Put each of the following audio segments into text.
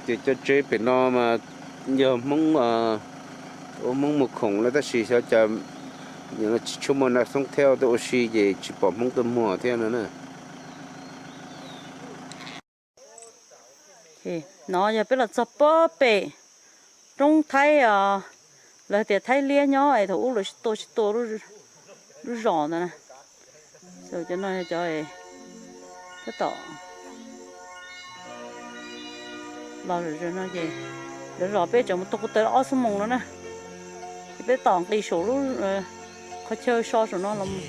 Ces cov tsev pem no mas yog Hmoob, ua Hmoob muag khoom na, tab sis xyov cas tsis tshua muaj nas xoob thiab tuaj ua si ces tsis pom Hmoob tuaj muag thiab no na. No yog peb los txog pob pem roob Thaib os, lawv tias Thaib Liab nyob es thaum ub lawv sib tua sib tua lub zos ntawd na. Cov no cov tab tom los no ces lawv zos peb tseem mus tua kuv taws ob xuab moos no na. Ces peb tom nqis saum lub qhov chaw so saum no los mus.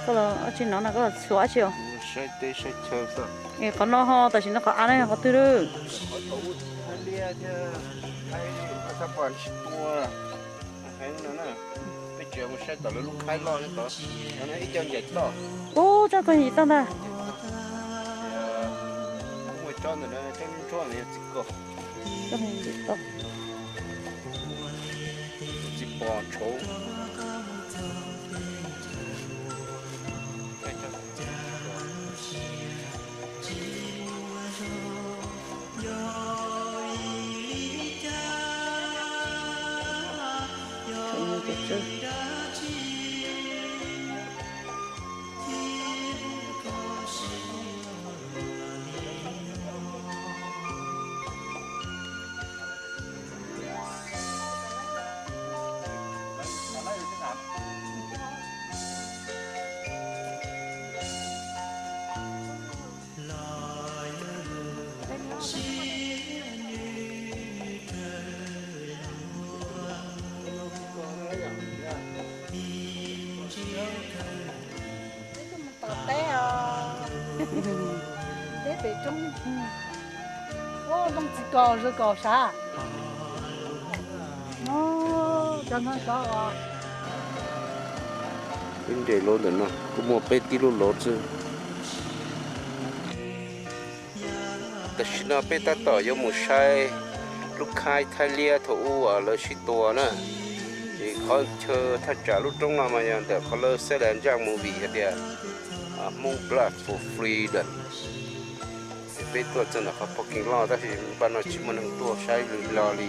Koj los dab tsi no na, koj los xyuas dab tsi os? Saib teb saib chaw xwb. Es qhov no ho tam sim no qhov av no qhov twg lawm? Peb tseem mus saib tom lawv lub khaib loj tod, ib co ncaim toj. Ub, tsob koj yim toj ntag. Muaj tsob ntawm no, tsob ntsuab ntsuab no yog txiv kos. Txiv pos tshauv. Peb tuaj mus tom teb os. Teb pem roob. Ntoo txiv kos, zws kos sav. Cov no sov os. Peb nres lub ntawm no kuj muaj peb tib lub lov xwb. Tam sim no peb tab tom yuav mus saib lub khaib Thaib Liab thaum ub uas lawv sib tua na. Ces qhov chaw thaj tsam lub roob no mas yog ntawm qhov lawv xab las ntsaj movie hais tias Hmong Blood for Freedom. Ces peb tuaj txog ntawm qhov parking lot tab sis npaj no tsis muaj neeg tuaj saib li los li,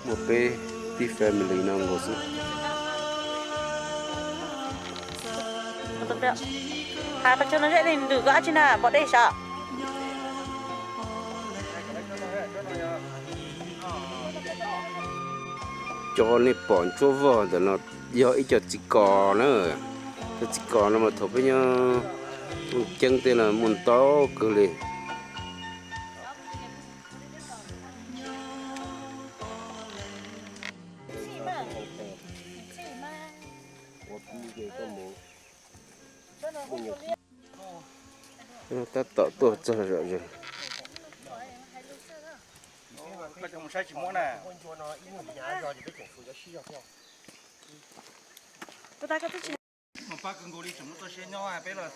muaj peb tib family no nkaus xwb. Hais qhov chaw no zej li ntws koj dab tsi na, npom dej sav. Cov nej pom ntsuab vog ntawm no yog ib co txiv kos na. Cov txiv kos no mas thaum peb nyob Looj Ceeb tej no muaj ntau kawg li. Tab tom tuaj txog zom zaws. Mus pab kawg nkaus li tseem muaj txoj sia nyob, peb los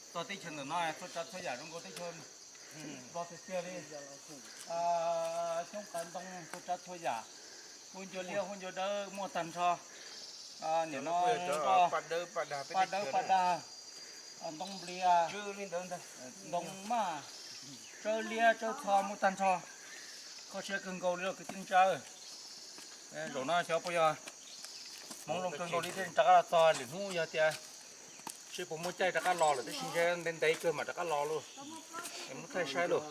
txog teb chaws ntawm no txhua tsav txhua yam zoo nkaus teb chaws Nplog tiag tiag li. Xyoob qav ntoo txhua tsav txhua yam, huab ncua liab huab ncua dawb muaj tag nrho. Nim no paj dawb paj dag, ntoo nplias, ntoo maj, tsawb liab tsawb txho muaj tag nrho. Kho siab kawg nkaus li los kwv tij neej tsa. Zaum no xyov puas yog hmoov zoo kawg nkaus li thiaj rov qab los txog, lwm hnub yog tias seb puas muaj caij rov qab los lawm, tab sis ntshe ntev ntev kawg mam rov qab los lauj. Mus thaij saib lauj.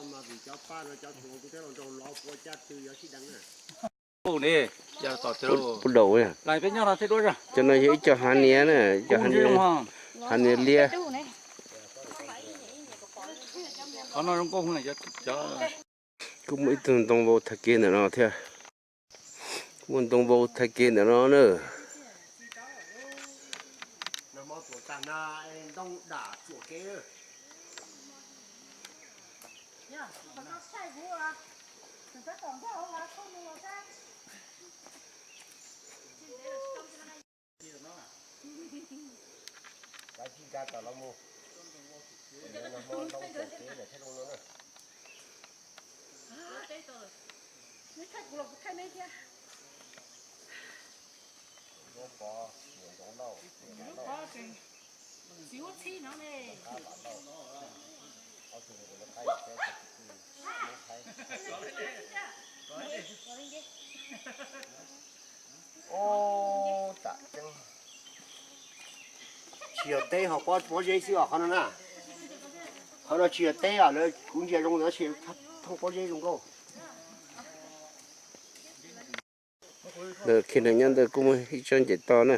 Pub daus, cov no yog ib co hav niam na, co hav niam liab. Kuj muaj ib tug ntoo vau tag kev ntawm no thiab. Muaj ntoo vau tag kev ntawm no na. Neb thaij kuv los kuv thaij neb thiab. Txiv huab txhib no ne. Tsis yog teb ho pob zeb xwb os qhov no na. Qhov no tsis yog teb os, lawv kuv ntsia zoo tab sis thooj pob zeb zoo nkauj. Lawv khiav neeg nyob ntawd kuj muaj ib tsob ntses toj na.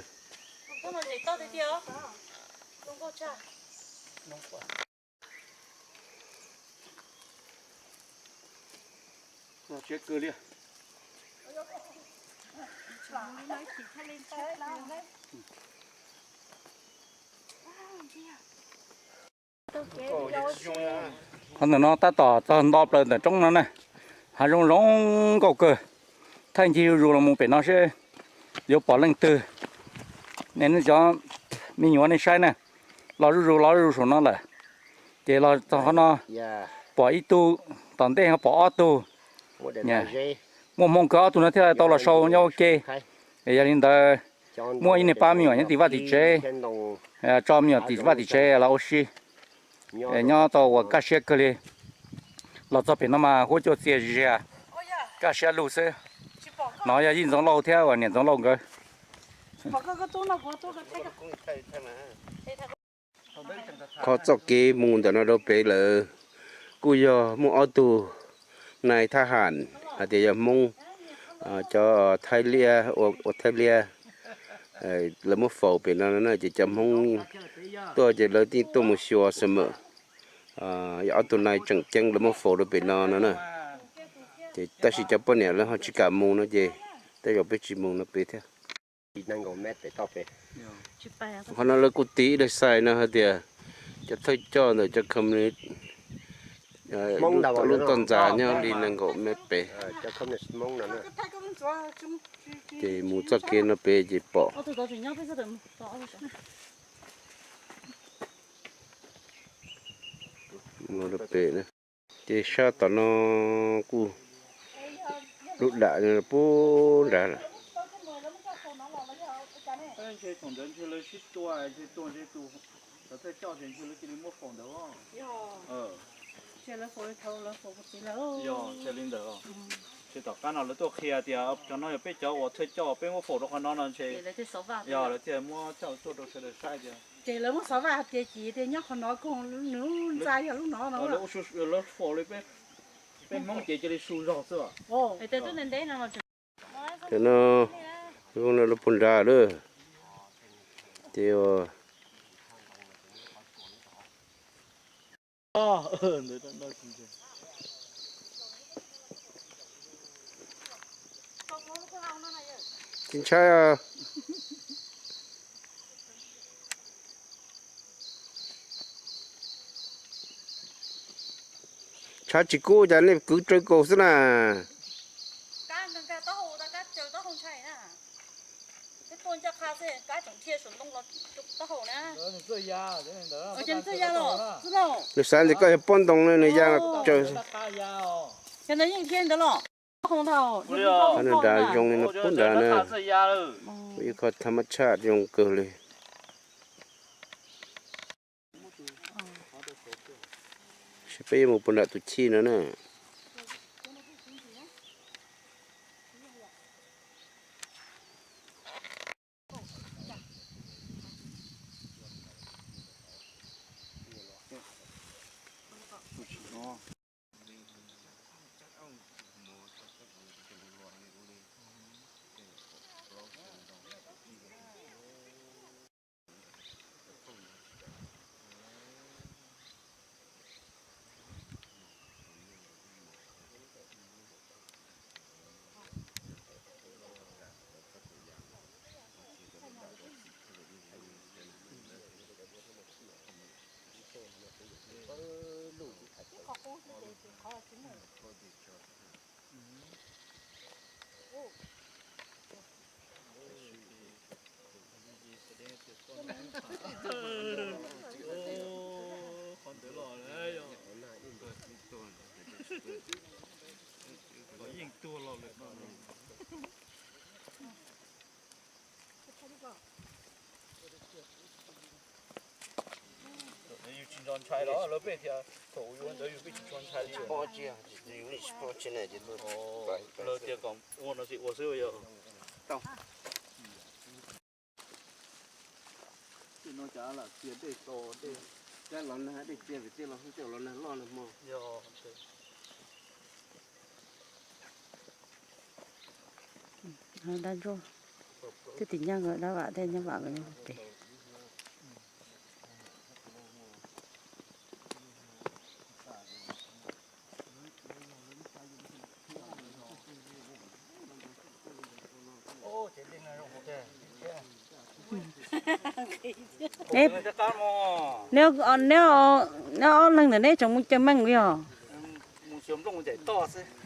Qhov ntawm no tab tom txog nto plaws ntawm roob no na. Hav zoo zoo nkauj kawg. Thaij ncig zuj zus los mus pem no seb yuav pom leej twg. Nej cov me nyuam nej saib na, los zuj zus los zuj zus saum no lawm. Ces los txog qhov no pom ib tug, tom ntej ho pom ob tug. Muaj hmoo kawg ob tug no thiaj tau los sau nyob ua ke. Es yog li ntawd muaj ib niag pab me nyuam nyob tim vaj tim tsev, tso me nyuam tim vaj tim tsev los ua si. Nyob tau ua kaj siab kawg li. Los txog pem no mas huab cua txias zias, kaj siab lug xwb. No yog Yij Ntxoov Lauj thiab uas niam Ntxoov Lauj nkawd. Qhov txoj kev mus ntawm no rau pem lawm kuj yog muaj ob tug nais thab ham hais tias yog Hmoob, cov Thaib Liab, ua Thaib Liab, lawv muab faus pem no no na, ces cov Hmoob tuaj ces lawv thiaj tuaj mus xyuas xwb mas. Yog ob tug nais tseem ceeb lawv muab faus rau pem no no na. Ces tab sis cov poj niam lawv ho tsis kam mus no ces tej zaum peb tsis mus no pem thiab. Qhov no lawv kuj tiv ib daim xais no hais tias cov thawj coj ntawm cov company lub toj ntxas nyob li nees nkaum mev pem. Ces mus txoj kev no pem ces pom. Mus rau pem na. Ces sab tom no kuj lub dam puag nrad lawm. Ces tom qab no lawv tuaj qhia tias cov no yog peb cov uas thawj coj peb muab faus rau qhov no no ntshe, yog lawv thiaj muab coj tuaj rau sawv daws saib tias. Ces lawv muab xov vaj hais tias ces tias nyob qhov no koog nws lub ntxa yog lub no no. Lawv faus li peb Hmoob ces cia li su zog xwb. Cov no zoo no lawv puag nrad lawm. Ces tsis ntshai. Tshav tsis kub cas nej kwv raws kaus xwb na. Nws xav tias koj yog pob ntoo na, nws ya tsaws. Nws nrad zoo li no puag nrad na. Ib qho tham mab tshaj zoo kawg li. Saib peb yuav mus puas nram tus chij no na. Yus tsis ntshai ntshai los lawv peb tias thaum yus ntawd yus peb tsis tshua ntshai li. Lawv tias kom ua no ces ua xwb yog. Tej no cas lam txias dej tos dej, cab los nag dej txias vim tej los tej los nag loj nag hmo. Dab ntsuab, twb tim nyab nkawd dab vam tej nyab vam nkawd pem. Neb, neb ob leeg ntawm neb tseem mus caw meej li os? Mus xyuas nplooj ncaim toj xwb.